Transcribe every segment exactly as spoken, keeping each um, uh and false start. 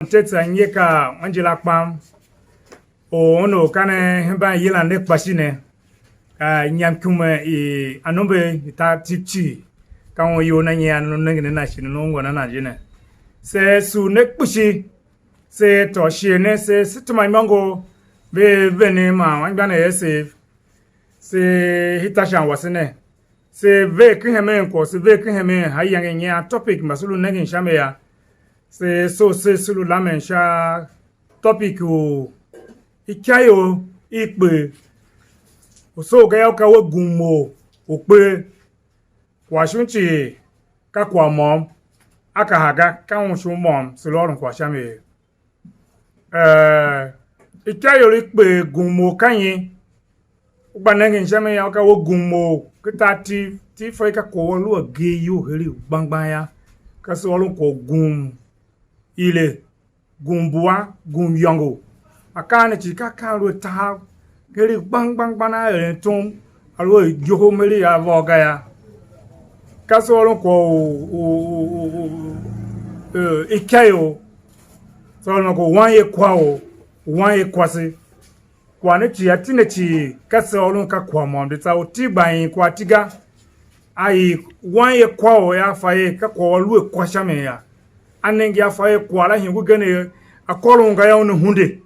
Mtetse a nge ka Angela Kpam, u un u ka ne hemban yilan ne kpashi ne, a nyamkum i Anombe i tar Tiv cii, ka un iyol na nyian u nengen a na shi u ungwa na na je ne. Se sugh ne kpishi, se tôô shighe ne, se, se tema imôngo, ve vene man anmgbianev asev, se hita sha wase ne, se ver ken hemen kwagh, se ver ken hemen ha iyange nyian topic mba se lu nengen sha mi yô. Se so se, se lu lamen sha topic u ikaior i kpe. U soo ga yô, u ka we gum u u kpe. Kwagh shon cii ka kwagh môm, a kaha ga, ka un shon môm se lu ôron kwagh sha mi ye. Eh, ikaior i kpe gum u ka nyi? U gba nengen sha mi yô, ka we gum u ken tar Tiv, Tiv fa i ka kwagh u a lu agee iyol heregh gbang gbang yô, ka se ôron kwagh u gum ile, gum bua, gum iyôngo. Akaa ne cii ka akaa a lu a tahav heregh gbang gbang gbang, a eren tom, a lu a igohom heregh a vôô ga yô. Ka se ôron kwagh u, u, u, u, u, eh, ikaior, se ôron kwagh u wanye kwagh u, wanye kwase. Kwagh ne cii, ati ne cii, ka se ôron ka kwagh môm, de tsa u Tiv gba yin kwagh Tiv ga. A i wanye kwagh u a fa er ka kwagh u a lu a kwa sha mi yô. A nenge a fa er kwagh la hingir ugen er a kôron ga yô, una hunde.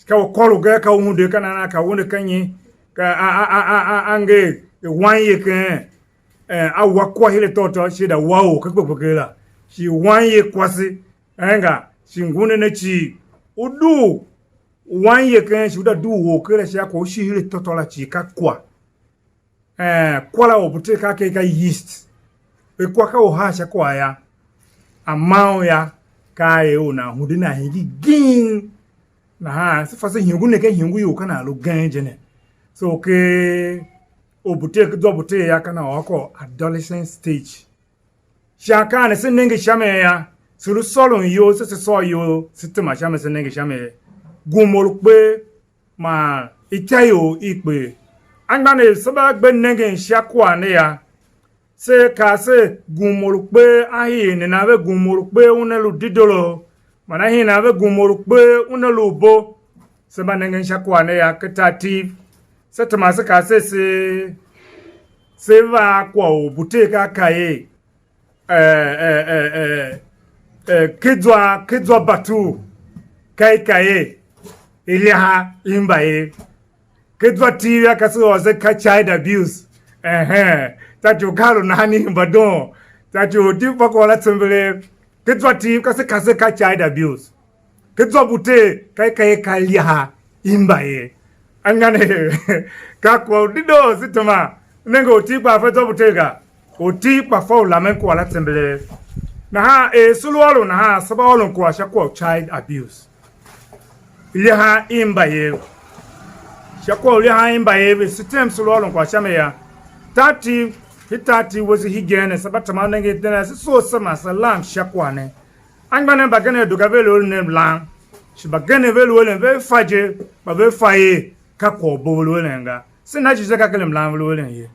Ka u kôron ga yô, ka u hunde, ka nan a ka hunde ka nyi? Ka a, a, a, a, a, a nger wanye ken, eh, a wa kwagh hire tôô tôô, shi da wa or ka kpe kpe kera. Shi wanye kwase, enga, shi ngun ne cii, u dugh wanye ken shi u da dugh or kera sha kwagh u shi hire tôô tôô la cii ka kwa. Eh, kwa la u bute ka ke ka yeast. Ve kwa ka u haa sha kwagh yô. A ma u yô, ka er u nan hunde nan hingir ging. Nahan se fa se ihungu ne ka ihungu ior ka nan lu gen je ne. So ke u bute, ke zwa bute yô, ka nan ôr kwagh adolescent stage. Sha akaa ne se nenge sha mi yô, se lu sôron iyol, se, se sôr iyol, se tema sha mi, se nenge sha mi. Gum u lu kpe man ikaior i kpe. Anmgbianev, se mba gbe nengen sha kwagh ne yô, se kaa se, gum u lu kpe a hii nena ve? Gum u lu kpe una lu dedoo, man a hii nan ve? Gum u lu kpe una lu bo? Se mba nengen sha kwagh ne yô, ken tar Tiv, se tema se kaa se, se, se va a kwagh u bute ka a kaa er, eh, eh, eh, eh, eh, ke zwa, ke zwa batur, ka i kaa er, ilyaha i mbayev. Ke zwa Tiv yô, ka se ôr se ka child abuse. Ehen, ta ci u ka lu nahan i hemba doon, ta ci u di fa kwagh la tsembelee. Ke zwa Tiv ka se kaa se ka child abuse. Ke zwa bute ka i kaa er ka ilyaha i mbayev. Anmgbianev, ka kwagh u dedoo se tema. Nenge, u Tiv kpaa fe zwa bute ga. U Tiv kpa fa u lamen kwagh la tsembelee. Nahan er se lu ôron nahan, se mba ôron kwagh sha kwagh u child abuse. Ilyaha i mbayev. Sha kwagh u ilyaha i mbayev, se tem se lu ôron kwagh sha mi yô. Tar Tiv, hii tar Tiv wese hegen ne, se mba tema u nengen iten a se soo se ma se lam sha kwagh ne. Anmgbianev mbagenev due ga ve lu eren mlam, shi mbagenev ve lu eren ve fa je, kpa ve fa er ka kwagh u bo ve lu eren ga. Se na jighjigh ka ken mlam ve lu eren ye.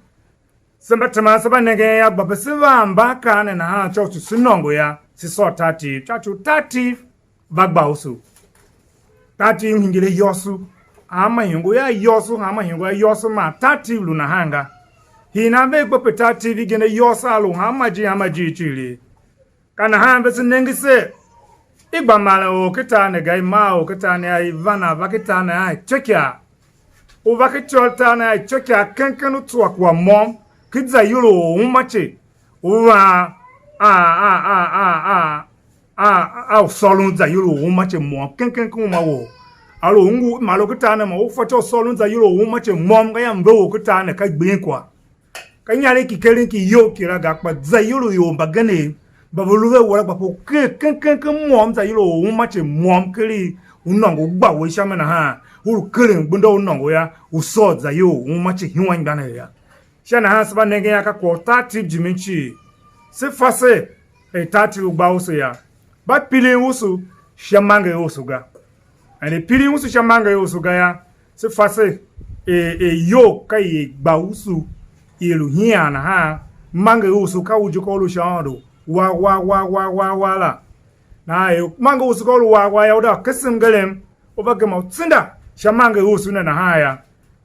Se mba teman se mba nengen yô, gba pe se va mba akaa ne nahan, tsô u se nôngo yô, se sôr tar Tiv, tsô u tar Tiv va gba usu. Tar Tiv hingir ayôôso, hanma ihongo yô ayôôso, hanma ihongo yô ayôôso, man tar Tiv lu nahan ga. Hii nan ve gbe pe tar Tiv igen ayôôso a lu hanma ijiir hanma ijiir cii. Ka nahan vese nenge ser, i gba maren or ken tar ne ga, i maa or ken tar ne, a i van a va ken tar ne a ityôkyaa. U va ken ityô tar ne a ityôkyaa keng keng, u tsua kwagh môm, ken zayol u uma ce, u van a, a, a, a, a, a, a, a u sôron zayol u uma ce môm keng keng ken uma wou. A lu u ngu, ma lu ken tar ne ma u fatyô u sôron zayol u uma ce môm ga yô, mve or ken tar ne ka gbiin kwagh. Ka inyaregh ki keren ki iyol kira ga, kpa zayol u ior mbagenev mba ve lu ve wara gba pe u ker keng keng ken môm, zayol u uma ce môm, ker u nôngo u gba we sha mi nahan, u lu keren gbenda u nôngo yô, u sôr zayol u uma ce hiwan anmgbianev yô. Sha nahan se mba nengen yô, ka kwagh u tar Tiv jimin cii. Se fa ser, er tar Tiv u gba usu yô, mba pirin usu sha manger usu ga. And i pirin usu sha manger usu ga yô, se fa ser, er, er iyol ka i gba usu, i lu hian nahan, manger usu ka u je ka u lu sha Aôndo wa, wa, wa, wa, wa, wa la. Nahan er mange usu ka u lu war wa yô, u da kese mngerem, u va gema u tsinda sha mange usu ne nahan yô.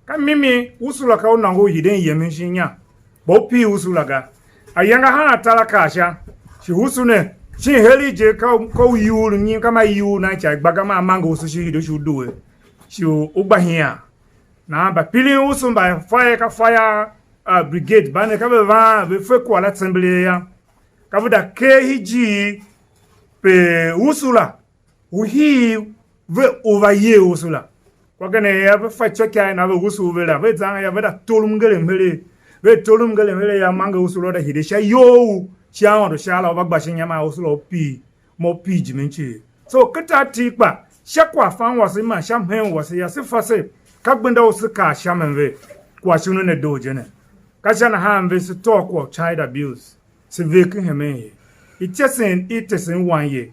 Ka mimi usu la ka u nôngo u hiden yemen shin inya, kpa u pir usu la ga. Ayange ahan atar a kar sha, shi usu ne, shin heregh je ka u, ka u iyol nyi, ka ma iyol nan ica i gba ga, ma a mange usu shi hide shi u due, shi u, u gba hian. Nahan mbapirin usu mba fire ka fire, uh, brigade, mba ne ka ve van ve fe kwagh la tsembelee yô. Ka ve da ker hijir pe usu la, u hii ve u va yer usu la. Kwa gen er ve fa ityôkyaa i na ve usu ve la, ve zan yô, ve da tolom mngerem heregh. Ve tolom mngerem heregh yô, mange usu la da hide sha iyou u sha Aôndo sha la, u va gba shin inya man usu la u pir, mo u pir jimin cii. So, ken tar Tiv kpa, sha kwaghfan wase man sha mhen wase yô, se fa ser, ka gbenda u se kar sha mi ve, kwagh shon ne doo je ne. Ka sha nahan ve se tôô kwagh u child abuse, se ver ken hemen ye. Ityesen i tesen wanye,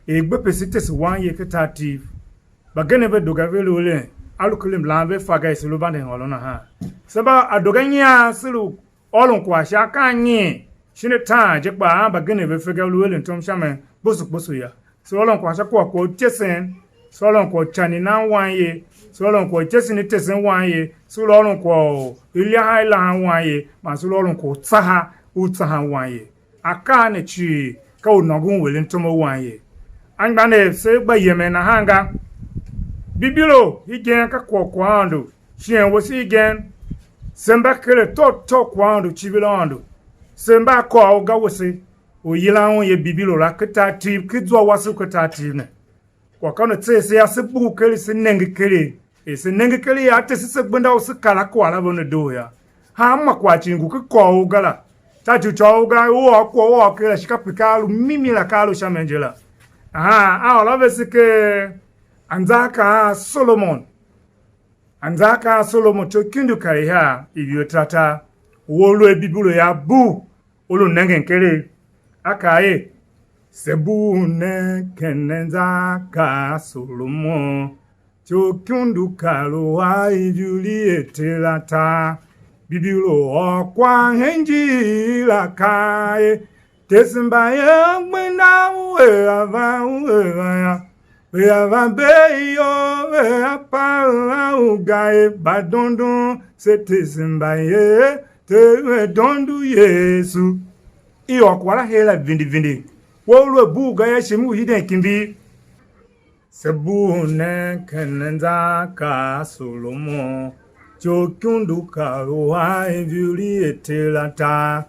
er gbe pe se tese wanye ken tar Tiv, mbagenev ve due ga ve lu eren, a lu ken mlan ve fa ga, er se lu vanden ôron nahan. Se mba a due ga nyian se lu ôron kwagh sha akaa anyiin, shin ataan je kpaa a mbagenev ve fe ga, lu eren tom sha mi kposo kposo yô. Se ôron kwagh sha kwagh kwagh u ityesen, se ôron kwagh u ican i nan wanye, se ôron kwagh u ityesen i tesen wanye, se lu ôron kwagh u ilyahan i lahan wanye, man se lu ôron kwagh u tsaha u tsahan wanye. Akaa ne cii ka u nôngon u eren tom a wanye. Anmgbianev, se gba yemen nahan ga. Bibilo igen ka kwagh u kwaghaôndo, shighe wase igen, se mba ker atô atô u kwaghaôndo, civir Aôndo. Se mba a kôr u ga wase u yilan un ye Bibilo la, ken tar Tiv, ken zwa wase u ken tar Tiv ne. Kwagh ka ne tser se yô, se bugh keregh, se nenge keregh. Er se nenge keregh yô, a tese se gbenda u se kar a kwagh la ve ne doo yô. Hanma kwagh cii ngu ken kôr u ga la. Sha ci u côô u ga, u ôr kwagh, u ôr keregh la, shi kape ka a lu mimi la, ka a lu sha mi je la. Nahan a ôr a vese ken anzaakaa a Solomon. Anzaakaa a Solomon, ityough ikundu kar ihiar, ivur ataratar, u a lu a Bibilo yô, bugh, u lu nengen keregh, a kaa er: Se bugh nen ken anzaakaa a Solomon, ityough ikundu kar ihiar, ivur ataratar, Bibilo ôr kwagh hen ijiir la, kaa er: Tese mbayev gbenda u er a va, u er va yô, vea va bee iyol, vea pav a u ga er, mba dondon se tese mbayev, te ve dondo Yesu. I ôr kwagh la her la vindi vindi. We u lu a bugh ga yô, shi m ngu hiden kimbir. Se bugh nen ken anzaakaa a Solomon, ityough ikundu kar ihiar, ivur ataratar,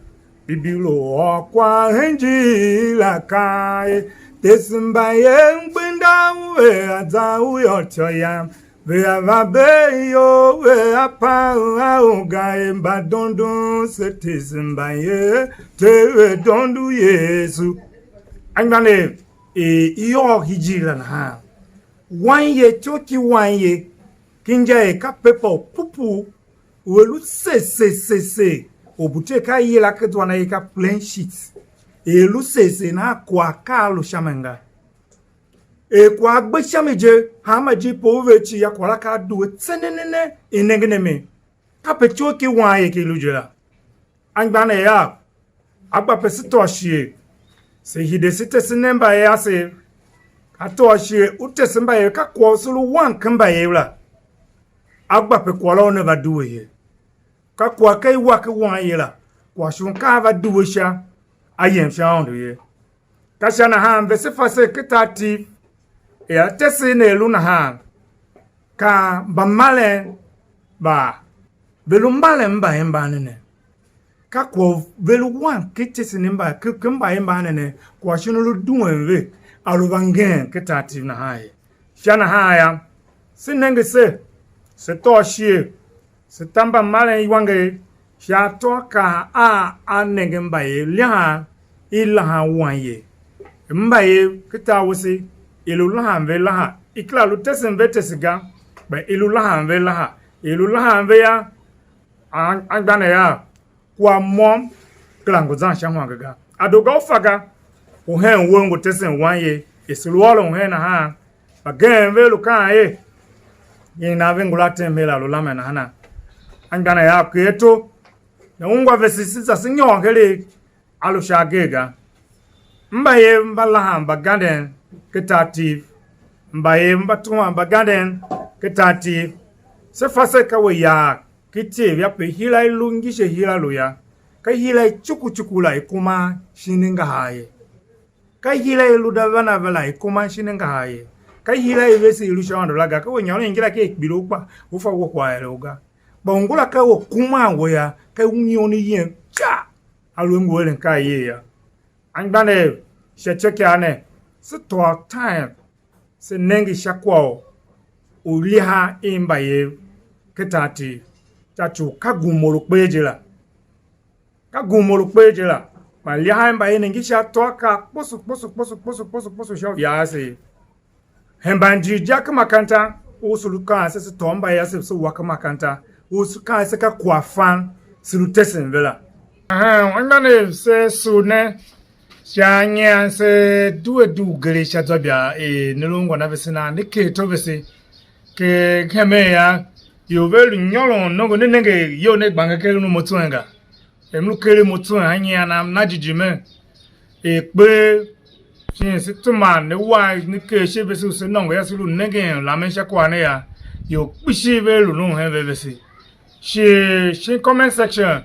Bibilo ôr kwagh hen ijiir la, kaa er: Tese mbayev gbenda u er a za u yô, ityô yam, vea va bee iyol, vea pav a u ga er, mba dondon se tese mbayev, te ve dondo Yesu. Anmgbianev, er i ôr hijir la nahan, wanye, ityough ki wanye, ki inja er ka pepa u pupuu, u a lu ser ser ser ser, u bute ka i yila ken zwa na ye ka plain sheet, er lu ser ser nahan, kwagh ka a lu sha mi ga. Er kwagh a gbe sha mi je, hanma ijiir pe u ver cii yô, kwagh la ka a due tsenenene, i nengen a mi. Kape ityough ki wanye ki lu je la. Anmgbianev av, a gba pe se tôô shighe, se hide se tese nen mbayev asev. Ka tôô shighe u tese mbayev, ka kwagh u se lu wan ken mbayev la. A gba pe kwagh la una va due ye. Ka kwagh ka i wa ken wanye la, kwagh shon ka a va due sha, a yem sha Aôndo ye. Ka sha nahan vese fa ser ken tar Tiv, er atesen ne a lu nahan, ka mbamaren mba ve lu mbaren mbaemban ne ne. Ka kwagh u ve lu wan ken ityesen i mba, ken, ken mbaemban ne ne, kwagh shon u lu duen ve, a lu va ngeen ken tar Tiv nahan ye. Sha nahan yô, se nenge se, se tôô shighe, se ta mbamaren iwanger sha atôakaa a a nenge mbayev lahan, i lahan wanye. Mbayev ken tar wase, i lu lahan ve laha, i kera lu tesen ve tese ga, kpa i lu lahan ve laha, i lu lahan ve yô, an-, anmgbianev av, kwagh môm kera ngu zan sha ihwange ga. A doo ga u fa ga, u hen uwegh ngu tesen wanye, i se lu ôron hen nahan, mbagenev ve lu kaan er, nyi nan ve ngula tem her a lu lamen nahana? Anmgbianev av, ker ato, ne ungwa vese, se za se nyôr heregh, a lu sha agee ga. Mbayev mba lahan mbaganden ken tar Tiv, mbayev mba tuhwan mbaganden ken tar Tiv. Se fa se ka we yar ken ityev yô, pe hira i lu ngi she hira lu yô, ka hira i cuku cuku la i kuma shin angahar ye. Ka hira i lu da vana ve la i kuma shin angahar ye. Ka hira i vese i lu sha Aôndo la ga, ka we nyôron ngila ken kpiligh u kpa u fa we kwagh ere u ga. Kpa u ngula ka we kuman we yô, ka union i yem ca, a lu a ngu eren ka aye yô. Anmgbianev, sha ityôkyaa ne, se tôô time, se nenge sha kwagh u lihan i mbayev ken tar Tiv, sha ci u ka gumor u kper je la. Ka gumor u kper je la, man lihan i mbayev nenge sha atôakaa kposo kposo kposo kposo kposo kposo sha u yar ase. Hemban jighjigh ken makaranta, u se lu kaan se, se tôô mbayev ase se wa ken makaranta, u se kaan se ka kwaghfan, se lu tesen ve la. Ahan, anmgbianev, se sugh ne sha nyian, se due dugh gere sha zwa bia er ne lu ungwan a vese nahan, ne ker ato vese. Ke hemen yô, ior ve lu nyôron nongo, ne nenge iyol ne gbange ken mo tswen ga. Er m lu ker mo tswen a nyian, a m na jighjigh mer er kper, shin se teman ne wa ne ker she vese u se nôngo yô, se lu nengen lamen sha kwagh ne yô, ior kpishi ve lu lun hen ve vese. Shi shin comment section,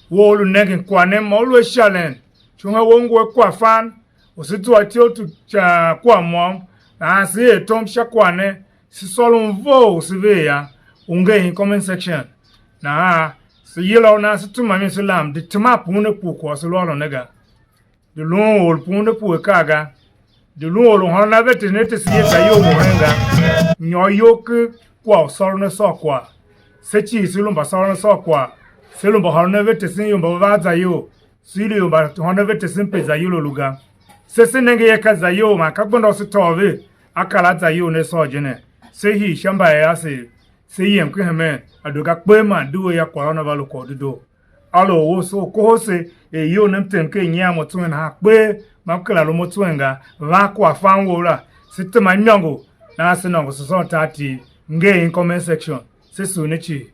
we u lu nengen kwagh ne, ma u lu a ishalen, shon hen we ngu a kwaghfan, u se zua ityough tu, ca, kwagh môm, nahan se er tom sha kwagh ne, se sôron vough se ver yô, u nger hen comment section. Nahan se yila u nan se tuma mi se lam, de tema pun ne pue kwagh se lu ôron ne ga. De lu un or pun ne pue akaa ga. De lu un or u hônon ave tesen a tesen ye za iyol mo hen ga. Nyôr iyol ken kwagh u sôron a sôr kwagh. Se cii se lu mbasôron a sôr kwagh. Se lu mbahôron ave tesen ior mba ve va a za iyol. Se lu ior mbahôron ave tesen pe za iyol a lu ga. Se se nenge er ka za iyol man ka gbenda u se tôô ve a kar a za iyol ne sôr je ne. Se hii sha mbayev asev, se yem ken hemen, a due ga kper man due yô, kwagh la una va lu kwagh u dedoo. Aluer u se u kohol se er iyol ne m tem ken nyian mo tswen nahan, kper ma m kera lu mo tswen ga, van kwaghfan wou la, se tema imôngo, nahan se nôngo se sôn tar Tiv, nger in comment section, se sugh ne cii.